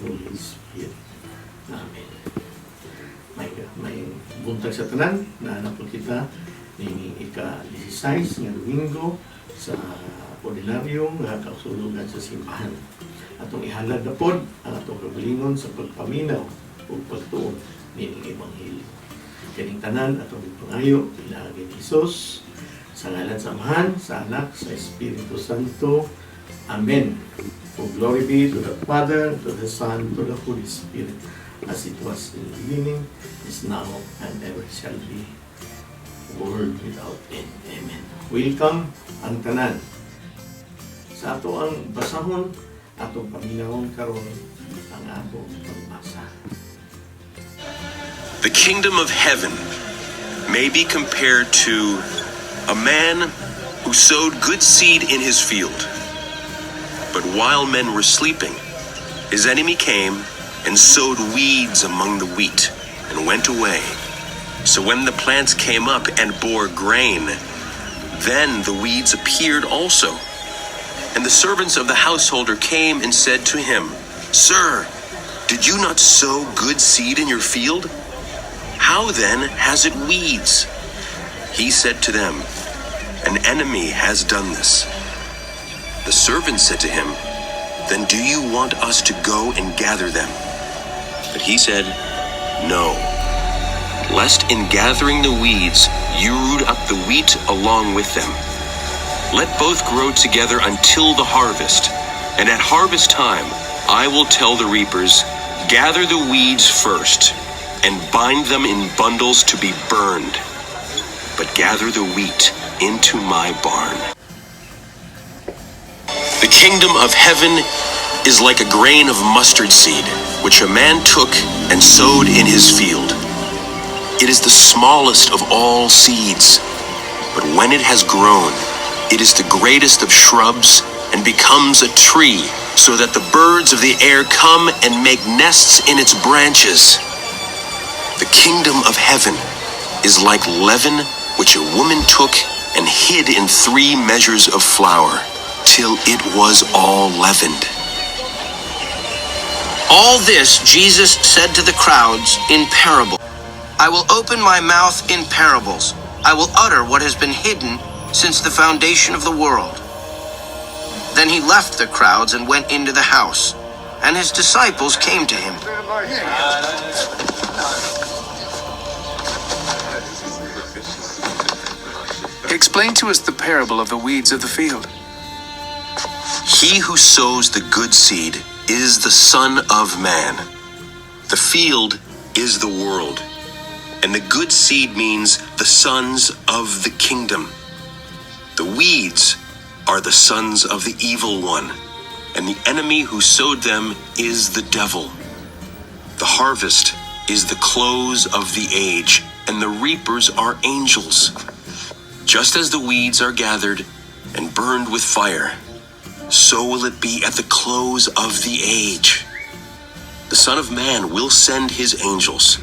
Holy Spirit. Amen. May buntag sa tanan na napod kita ni ika-16 nga Domingo sa ordinaryo nga kausulugan sa simbahan. Atong ihalad na pod ang atong kaugalingon sa pagpaminaw ug pagtuon nining Ebanghelyo. Kining tanan atong ipangayo pinaagi ni Jesus sa ngalan sa Amahan, sa Anak, sa Espiritu Santo. Amen. O glory be to the Father, to the Son, to the Holy Spirit, as it was in the beginning, is now, and ever shall be, world without end. Amen. Welcome ang tanan. Sa ato ang basahon, atong paminawon karon ang atong pagbasa. The kingdom of heaven may be compared to a man who sowed good seed in his field. But while men were sleeping, his enemy came and sowed weeds among the wheat and went away. So when the plants came up and bore grain, then the weeds appeared also. And the servants of the householder came and said to him, "Sir, did you not sow good seed in your field? How then has it weeds?" He said to them, "An enemy has done this." The servants said to him, "Then do you want us to go and gather them?" But he said, "No, lest in gathering the weeds you root up the wheat along with them. Let both grow together until the harvest. And at harvest time, I will tell the reapers, 'Gather the weeds first, and bind them in bundles to be burned, but gather the wheat into my barn.'" The kingdom of heaven is like a grain of mustard seed, which a man took and sowed in his field. It is the smallest of all seeds, but when it has grown, it is the greatest of shrubs and becomes a tree, so that the birds of the air come and make nests in its branches. The kingdom of heaven is like leaven which a woman took and hid in 3 measures of flour, till it was all leavened. All this Jesus said to the crowds in parable. "I will open my mouth in parables. I will utter what has been hidden since the foundation of the world." Then he left the crowds and went into the house, and his disciples came to him. Explain to us the parable of the weeds of the field. He who sows the good seed is the Son of Man. The field is the world, and the good seed means the sons of the kingdom. The weeds are the sons of the evil one, and the enemy who sowed them is the devil. The harvest is the close of the age, and the reapers are angels. Just as the weeds are gathered and burned with fire, so will it be at the close of the age. The Son of Man will send his angels,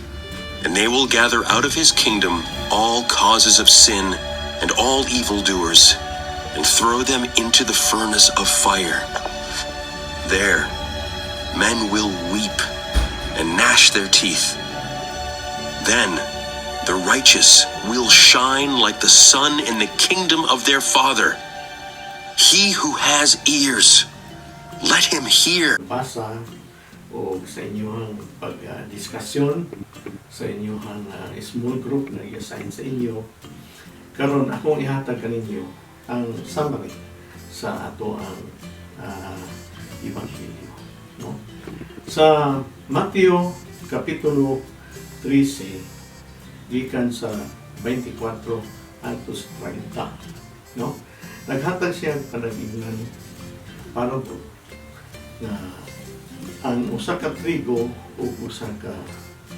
and they will gather out of his kingdom all causes of sin and all evildoers, and throw them into the furnace of fire. There, men will weep and gnash their teeth. Then, the righteous will shine like the sun in the kingdom of their Father. He who has ears, let him hear. Basa o sa inyong pag-diskusyon sa inyong small group na i-assign sa inyo. Karon akong ihatag kaninyo ang summary sa ato ang ebanghelyo, no? Sa Mateo kapitulo 13 gikan sa 24 anto sa 30, no? Naghatag siya og panagingan parable na ang usa ka trigo ug usa ka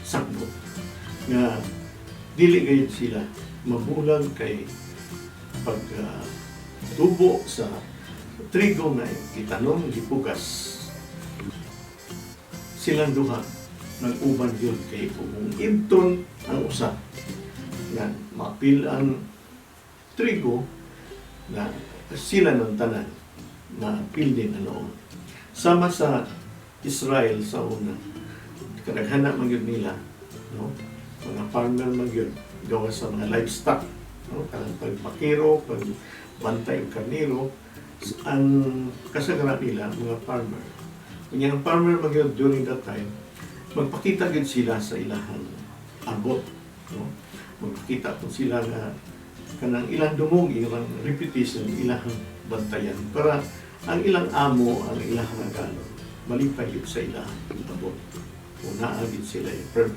sagbot nga dili gayud sila mabulag kay pag tubo sa trigo nga gitanom, gipugas, silang duha nag-uban yun kay kung ibton ang usa nga maapil ang trigo na sila ng tanan maapil din ano sama sa Israel sa una, kadaghanan man gyud nila, no, mga farmer man gyud, gawas sa mga livestock, no, kanang pagpakero, pagbantay og karnero, ang kasagaran nila mga farmer. Unya ang farmer man gyud during that time, magpakita gyud sila sa ilahang abot, no? Magpakita po sila nga kanang ilang dumog, ilang reputation, ilang bantayan para ang ilang amo, ang ilang agalon, malipay gyud sa ilang abot. Kung naa gyud sila yung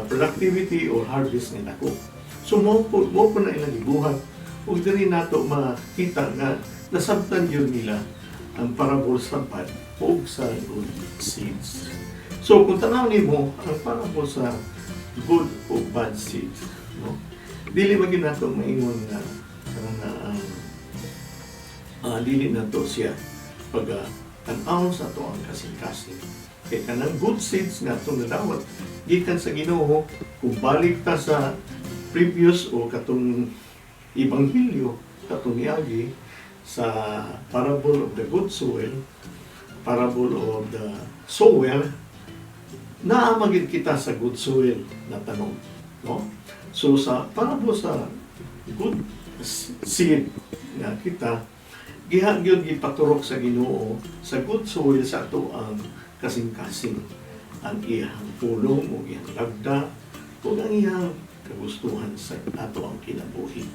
productivity or harvest nga dako. So mao po na ilang gibuhat. Ug diri nato makita nga nasabtan gyud nila ang parable sa bad ug sa good seeds. So kung tanaw nimo ang parable sa good o bad seeds, no? Dili man gyud nato maingon nga kanang na ang dili nato siya pag tan-aw sa ato ang kasing-kasing. Kay kanang good seeds nga atong nadawat gikan sa Ginoo, kung balik ta sa previous o katong ebanghelyo katong niagi sa parable of the good soil, parable of the sower, naa magid kita sa good soil na tanom, no? So sa parable sa good seed nga kita giha gyud gipaturok sa Ginoo sa good soil sa ato ang kasing-kasing, ang iyang pulong o iyang lagda ug ang iyang kagustuhan sa ato ang kinabuhi.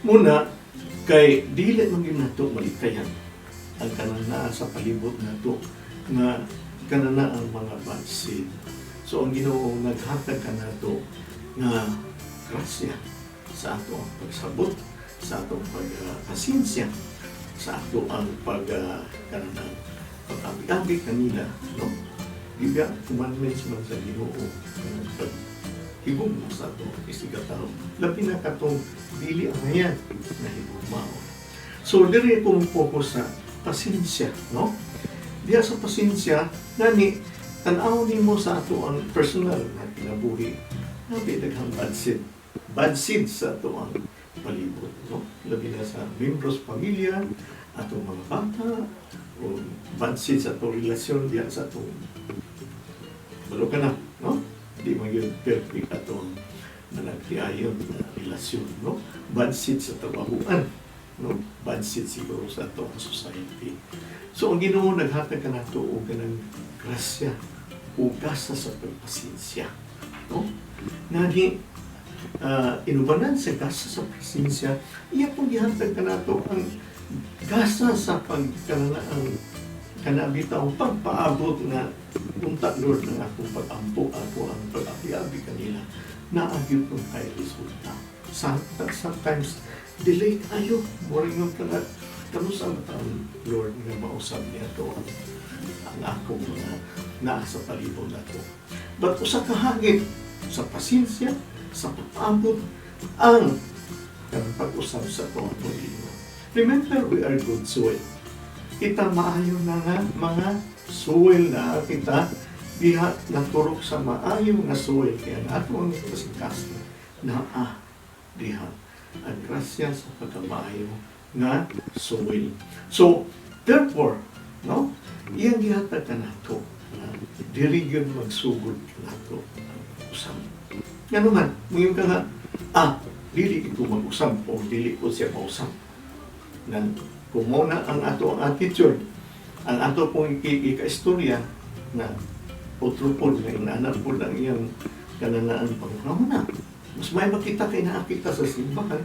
Muna kay dili man gyud nato malikayan ang kanang naa sa palibot nato nga kanang na ang mga bad seed. So ang Ginoo naghatag kanato nga grasya sa ato ang pagsabot, sa atong pagpasensya, sa ato ang pag kanang pag-abi-abi kanila, no? Di ba, commandments man sa Ginoo kanang pag higugma sa ato isigkatawo. Labi na katong dili angayan na higugmaon. So diri ko mo-focus sa pasensya, no? Diya sa pasensya, nani tan-aw nimo sa ato ang personal na kinabuhi. Nabi daghang bad seed. Bad seed sa ato ang palibot, no? Labi na sa membros pamilya, atong mga bata, o bad seed sa atong relasyon diya sa atong balo ka na, no? Di man yun perfect atong nalagtiayon na relasyon, no? Bad seed sa trabahuan, no? Bad seed siguro sa atong society. So ang Ginoo naghatag kanato og kanang grasya o gasa sa pagpasensya, no? Ngani inubanan sa gasa sa pasensya, iya pong gihatag kanato ang gasa sa pagkanang ang kana bitaw pagpaabot nga unta Lord ng akong pag-ampo, ako ang pag-abi-abi kanila, naa gyud kung kay resulta. Sometimes delay ayo, boring yung kana kanus ang taon Lord nga mausab niya to ang akong mga naa sa palibot nato. But usa ka hagit sa pasensya, sa pag-abot, ang kanang pag-usab sa ato ang Ginoo. Remember, we are good soil. Kita maayo na nga mga soil na kita diha naturok sa maayo nga soil, kaya ang ato ang kasing-kasing naa diha ang grasya sa pagkamaayo nga soil. So, therefore, no, iyang gihatag kanato nga diri gyud magsugod kanato ang usab. Nga naman, muingon ka nga, dili ko mag-usab o dili ko siya mausab. Nang kung mao na ang ato ang attitude, ang ato pong ika-istorya na otro po nga inaanak po lang iyang kananaan panghuna. Mas may makita kay nakita sa simbahan,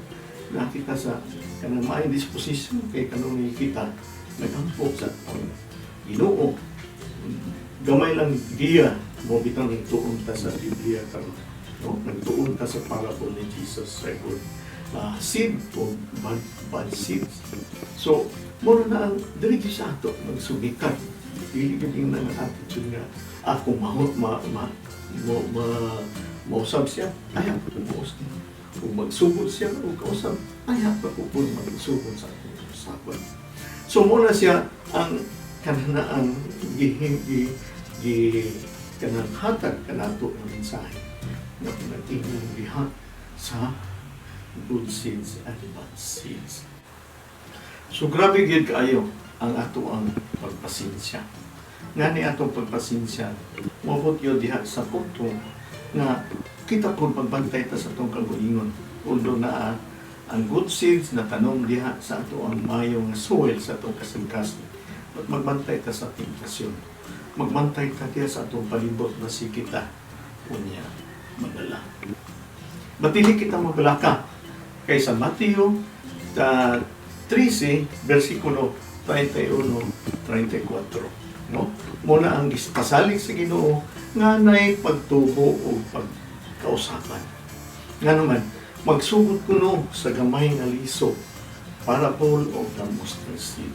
nakita sa kanang maayong disposition kay kanunay kita nagampok sa atong Ginoo. Gamay lang giya mo bitang nagtuon ta sa Biblia karon. No? Nagtuon ta sa parable ni Jesus sa good seed o bad seeds. So, mura na ang diri gyud sa ato magsugikan. Dili gyud yung nga attitude nga ako ma ma ma mo ma mausab siya, ay ako mausab. Kung magsugod siya o kausab, ay ako po magsugod sa akong usapan. So muna siya ang kananaan gi, gi, gi kanang hatag kanato ng mensahe na pinag-ingon diha sa good seeds and bad seeds. So grabe gyud kaayo ang ato ang pagpasensya. Ngani atong pagpasensya, moabot yun diha sa punto nga kita kung pagbantay ta sa atong kaugalingon. Although naa ang good seeds na tanom diha sa ato ang mayo nga soil sa atong kasing-kasing. But magbantay ta sa temptasyon. Magbantay ta diha sa atong palibot na si kita unya madala. But dili kita mabalaka kay sa Mateo 13 versikulo 31 34, no? Muna ang gipasalig sa Ginoo nga nay pagtubo o pagkausaban. Nga naman magsugod kuno sa gamay nga liso, parable of the mustard seed.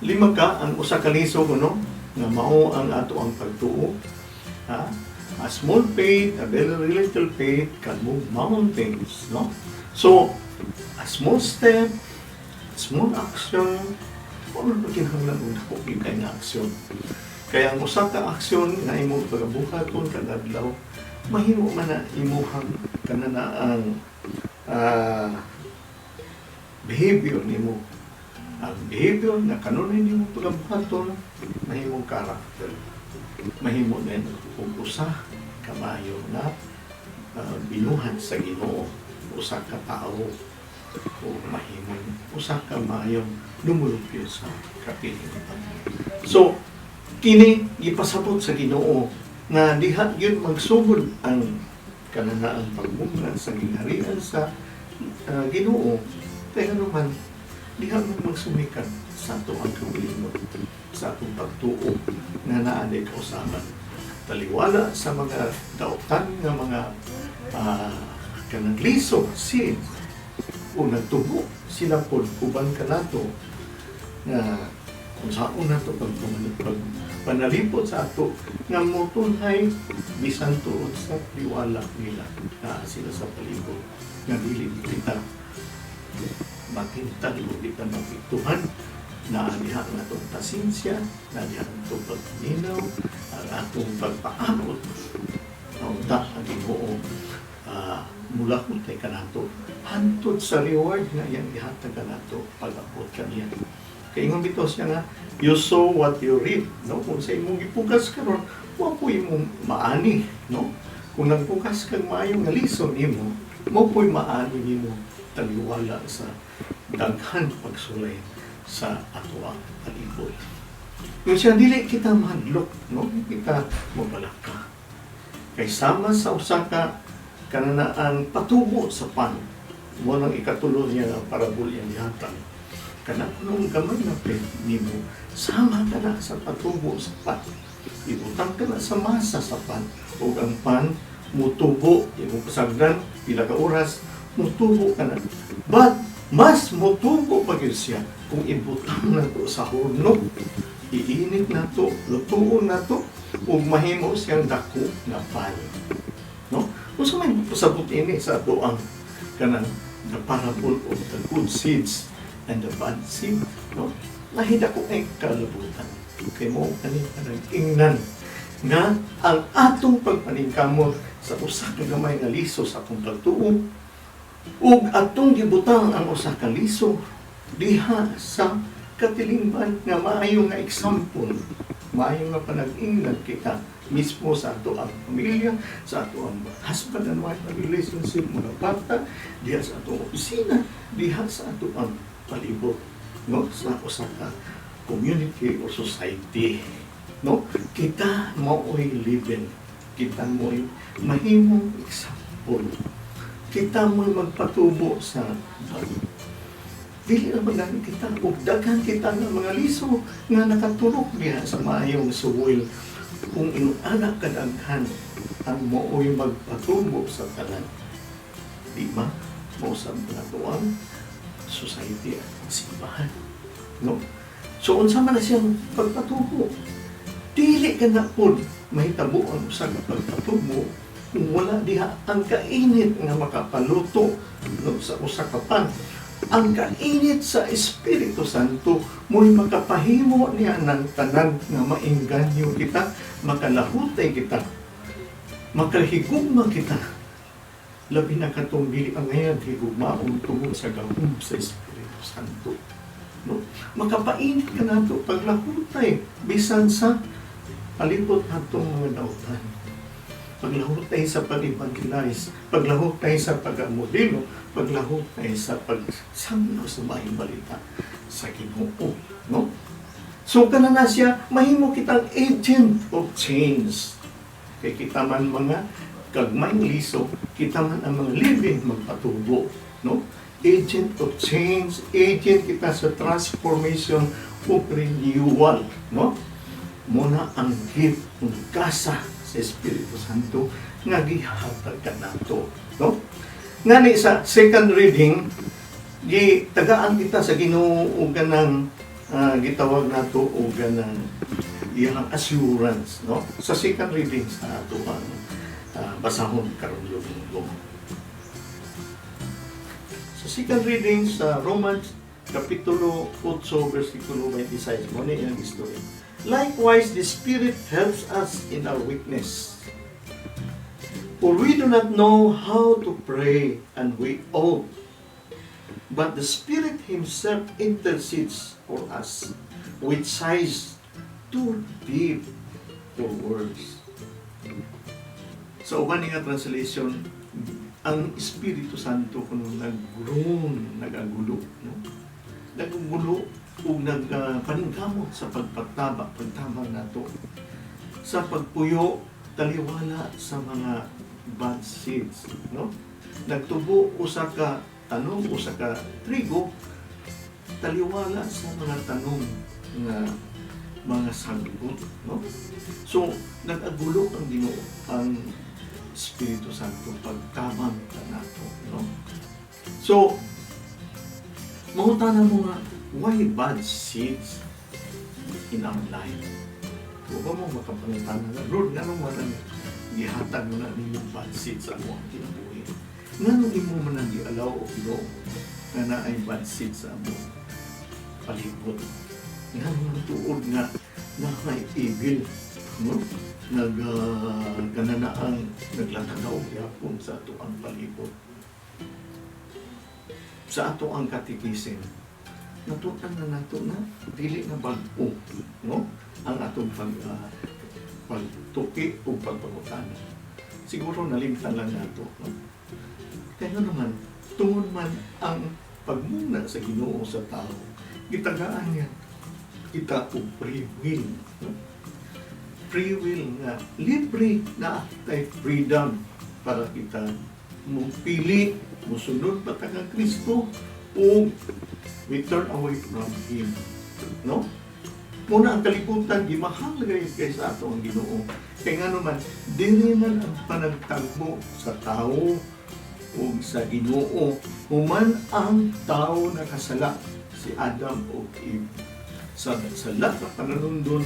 Lima ka ang usa ka liso kuno nga mao ang ato ang pagtuo, ha? A small faith, a very little faith can move mountains, no? So a small step, small action, wala pa kinahanglan og dako gyud kay nga aksyon. Kaya ang usa ka aksyon nga imong pagabuhaton kada adlaw, mahimo man na imuhang kanana ang behavior nimo. Ang behavior na kanunay nimo pagabuhaton, mahimong character. Mahimo din og usa ka maayo na binuhat sa Ginoo, usa ka tawo o mahimong usa ka maayong lumulupyo sa kapilingan. So, kini gipasabot sa Ginoo nga diha yun magsugod ang kananaang pagbunga sa gingharian sa Ginoo, kaya naman diha man magsumikat sa ato ang kaugalingon, sa atong pagtuo nga naa day kausaban, taliwala sa mga dautan nga mga kanang liso, seeds, o nagtubo sila pod uban kanato nga kung saan nato pag panalipot sa ato nga motunhay bisan tuod sa liwala nila naa sila sa palibot nga dili kita matintal o di ta mapiktuhan na diha ang atong pasensya, na diha ang atong pagpaminaw, ang atong pagpaabot na unta ang Ginoo mulakot kay kanato hantod sa reward nga iyang ihatag kanato pag-abot kaniya. Kay ingon bitaw siya nga you sow what you reap, no? Kung sa imong gipugas karon, wa po imong maani, no? Kung nagpugas kag maayo nga liso nimo, mo po'y maani nimo taliwala sa daghan pagsulay sa atoang palibot. Yung siya, dili kita mahadlok, no? Kita mabalaka. Kay sama sa usa ka kananaan patubo sa pan, mo nang ikatulo niya nga parabol iyang gihatag. Kana kunong gamay na faith nimo, sama ka na sa patubo sa pan. Ibutang ka na sa masa sa pan, ug ang pan mutubo, imong pasagdan pila ka oras, mutubo ka na. But mas mutubo pa gyud siya kung ibutang nato sa hurno. Iinit nato, lutuon nato, ug mahimo siyang dako nga pan. No? Unsa may pasabot ini sa ato ang kanang the parable of the good seeds and the bad seed, no? Lahi dako ay kalabutan. Kay mo kani nag-ingnan nga ang atong pagpaningkamot sa usa ka gamay nga liso sa atong pagtuo ug atong gibutang ang usa ka liso diha sa katilingban nga maayo nga example, maayo nga panag-ingnan kita mismo sa ato ang pamilya, sa ato ang husband and wife relationship, mga bata, diha sa atong opisina, diha sa ato ang palibot, no? Sa usa ka community or society, no? Kita mao'y leaven, kita mo'y mahimong example, kita mo'y magpatubo sa bag. Dili na gani kita ug daghan kita nga mga liso nga nakaturok diha sa maayong soil. Kung ingon-ana kadaghan ang mooy magpatubo sa tanan, di ba mausab nato ang society at ang simbahan, no? So unsa man na siyang pagpatubo? Dili ka na pod mahitabo ang usa ka pagpatubo kung wala diha ang kainit nga makapaluto, no, sa usa ka pan. Ang kainit sa Espiritu Santo mo'y makapahimo niya ng tanan nga maengganyo kita, makalahutay kita, makahigugma kita. Labi na katong dili ang ngayon higugmaon tungod sa gahom sa Espiritu Santo. No? Makapainit ka nato paglahutay bisan sa palibot natong mga dautan. Paglahutay sa pag-evangelize, paglahutay sa pag-modelo, paglahutay sa pagsanglaw sa maayong balita sa Ginoo, no? So kana na siya, mahimo kitang agent of change. Kay kita man mga gagmayng liso, kita man ang mga living magpatubo, no? Agent of change, agent kita sa transformation o renewal, no? Muna ang gift ng gasa sa Espiritu Santo nga gihatag kanato, no? Ngani sa second reading, gitagaan kita sa Ginoo og kanang gitawag nato og kanang iyang assurance, no? Sa second reading sa ato ang basahon karong Domingo. Sa second reading sa Romans Kapitulo 8 versikulo 26, mao ni iyang istorya. "Likewise, the Spirit helps us in our weakness. For we do not know how to pray as we ought, but the Spirit Himself intercedes for us with sighs too deep for words." Sa uban nga translation, ang Espiritu Santo kuno nag-groan, nagagulo, no? Nagagulo ug nagpaningkamot sa pagpataba, pagtabang nato sa pagpuyo taliwala sa mga bad seeds, no? Nagtubo usa ka tanom, usa ka trigo taliwala sa mga tanom nga mga sagbot, no? So nag-agulo ang Ginoo, ang Espiritu Santo, pagtabang kanato, no? So mangutana mo nga, why bad seeds in our life? Wa ba mo makapangutana nga, "Lord, ngano man ang gihatag mo na ninyo bad seeds sa among kinabuhi? Ngano imo man ang gi-allow o Ginoo nga naay bad seeds sa among palibot? Ngano man tuod nga naay evil, no? Nag kananaang naglatagaw gyapon sa ato ang palibot?" Sa ato ang katikisim, natutan na nato na dili na bag-o, no, ang atong pagtuki o pagpangutana. Siguro nalimtan lang nato, no? Kaya naman, tungod man ang pagmuna sa Ginoo sa tao, gitagaan niya kita og free will, no? Free will nga libre na tay freedom para kita mupili, musunod pa ta kang Kristo o we turn away from Him, no? Muna ang kalibutan, gimahal gayud kay sa ato ang Ginoo. Kay ngano man, diri man ang panagtagbo sa tao ug sa Ginoo human ang tao nakasala, si Adam ug Eve. Sa sala nga panalundon,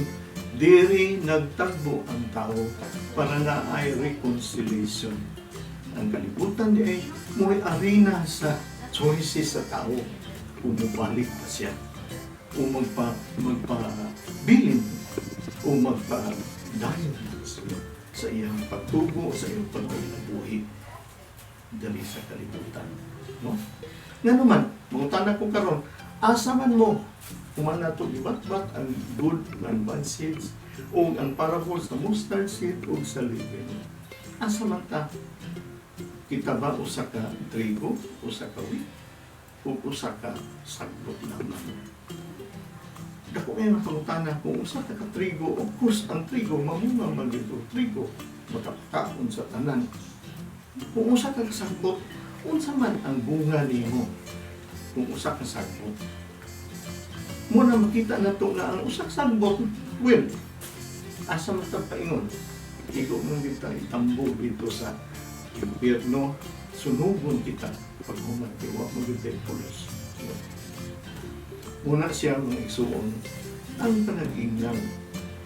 diri nagtagbo ang tao para na ay reconciliation. Ang kalibutan di ay mo'y arena sa choices sa tao kung mubalik pa siya o magpabilin o magpadayon sa iyang pagtubo, sa iyang pagkinabuhi dali sa kalibutan. No? Nga naman, mangutana ko karon, asa man mo human nato gibatbat ang good and bad seeds o ang parable sa mustard seed o sa leaven? Asa man ta? Kita ba usa ka trigo, usa ka wheat, o usa ka sagbot lamang? Dako kaayo nga pangutana. Kung usa ka ka trigo, of course, ang trigo, mamunga man gyud og trigo, makapakaon sa tanan. Kung usa ka sagbot, unsa man ang bunga nimo kung usa ka sagbot? Muna makita nato nga ang usa ka sagbot, well, asa man ta paingon? Igo man kita itambo dito sa impyerno, sunugon kita pag human kay wa man gyud tay pulos. Una siya, mga igsuon, ang panag-ingnan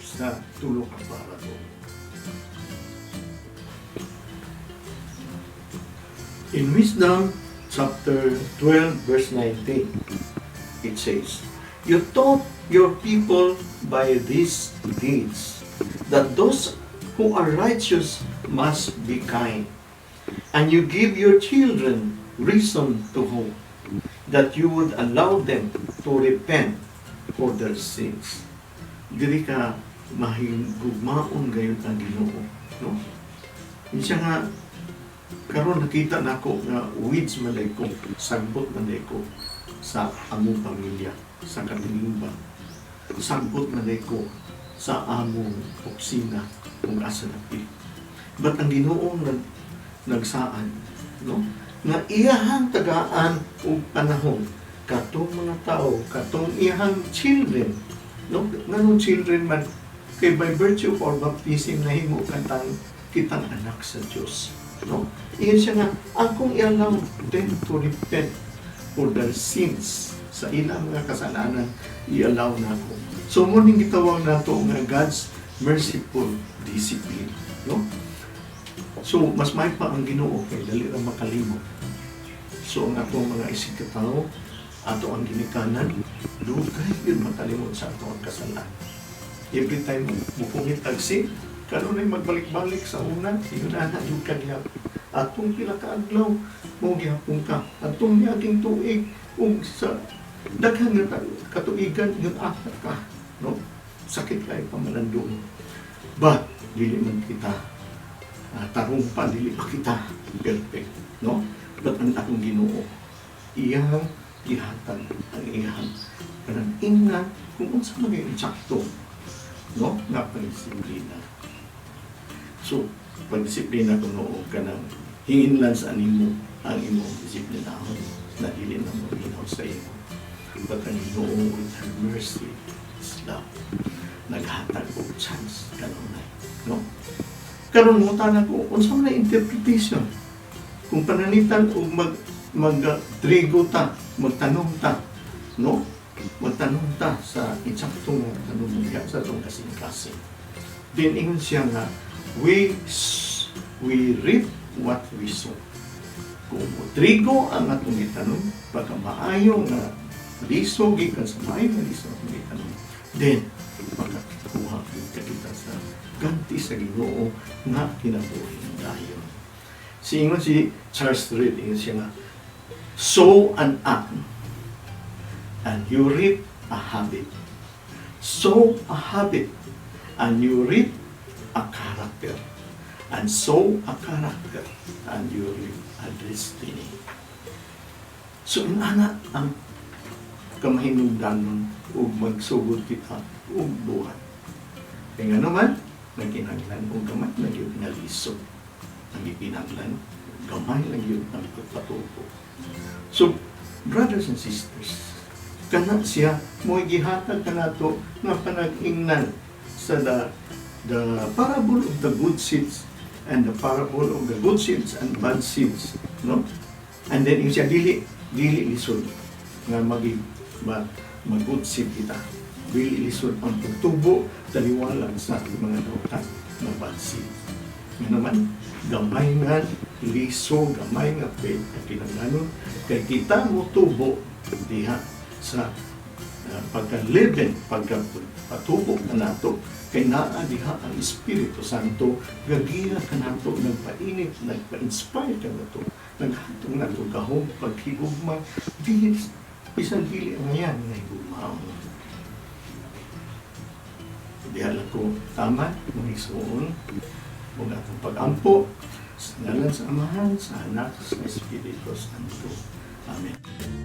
sa tulo ka parable. In Wisdom chapter 12 verse 19, it says, "You taught your people by these deeds that those who are righteous must be kind. And you give your children reason to hope. that you would allow them to repent for their sins." Diri ka mahigugmaon gayon ang Ginoo, no? Siya nga karon nakita nako nga weeds man diay ko, sagbot man diay ko sa among pamilya, sa katilingban. Sagbot man diay ko sa among opisina kung asa na. But ang Ginoo nagsaad, no? Nga iyahang tagaan og panahon katong mga tao, katong iyahang children, no? Nganong children man? Kay by virtue of our baptism, nahimo katang kitang anak sa Dios, no? Iyon siya nga akong i-allow them to repent for their sins, sa ilang mga kasalanan, i-allow nako. So mao ning gitawag nato nga God's merciful discipline, no? So mas may pa ang Ginoo kay dali ra makalimot. So ang atong mga isigkatawo, ato ang ginikanan, dugay yun makalimot sa ato ang kasalanan. Every time mo-commit og sin, kanunay magbalik-balik sa una, yun ana yung kanya. Atong pila ka adlaw, mo gihapon ka. Atong miaging tuig, ug sa daghan nga katuigan, yun asa ka. No? Sakit kay pamalandong. But dili man kita tarong pa, dili pa kita perfect. No? But ang atong Ginoo, iyang gihatag ang iyang kanang ingnan kung unsa man yung insakto, no, nga pagdisiplina. So pagdisiplina kuno og kanang hinginlan sa animo ang imong disiplinahon na dili na mo ginaw sa imo. But ang Ginoo, with her mercy, His love, naghatag og chance kanunay, no? Karon mo tanan ko unsa man ang interpretation kung pananglitan og mag mag trigo ta, magtanom ta, no? Magtanom ta sa insakto nga tanom diha sa atong kasing-kasing. Then ingon siya nga we reap what we sow. Kung mo trigo ang atong gitanom, pagka maayo nga liso gikan sa maayo nga liso atong gitanom, then makakuha gyud ka kita sa ganti sa Ginoo nga kinabuhi dayon. Si ingon si Charles Reade, ingon siya nga, "Sow an act and you reap a habit. Sow a habit and you reap a character. And sow a character and you reap a destiny." So inana ang kamahinungdanon ug magsugod kita ug buhat. Kaya nga naman, nagkinahanglan og gamay na gyud nga lisod. Nagkinahanglan gamay lang gyud ang pagpatubo. So, brothers and sisters, kana siya mo gihatag kanato nga panag-ingnan sa the parable of the good seeds and the parable of the good seeds and bad seeds, no? And then yung siya, dili dili lisod nga magi ma, mag good seed kita, dili lisod ang pagtubo taliwala sa mga dautan nga bad seed. Nga naman gamay nga liso, gamay nga faith ang kinahanglanon kay kita mo tubo diha sa pagka-leaven, pagka-patubo na nato, kay naa diha ang Espiritu Santo, gagiya kanato, nagpainit, nagpa-inspire kanato, naghatong nato gahom, paghigugma, dili, bisan dili ang ngayan nga higugmaon. Diha lang ko tama, mga igsuon, ug atong pag-ampo, sa ngalan sa Amahan, sa Anak, sa Espiritu Santo. Amen.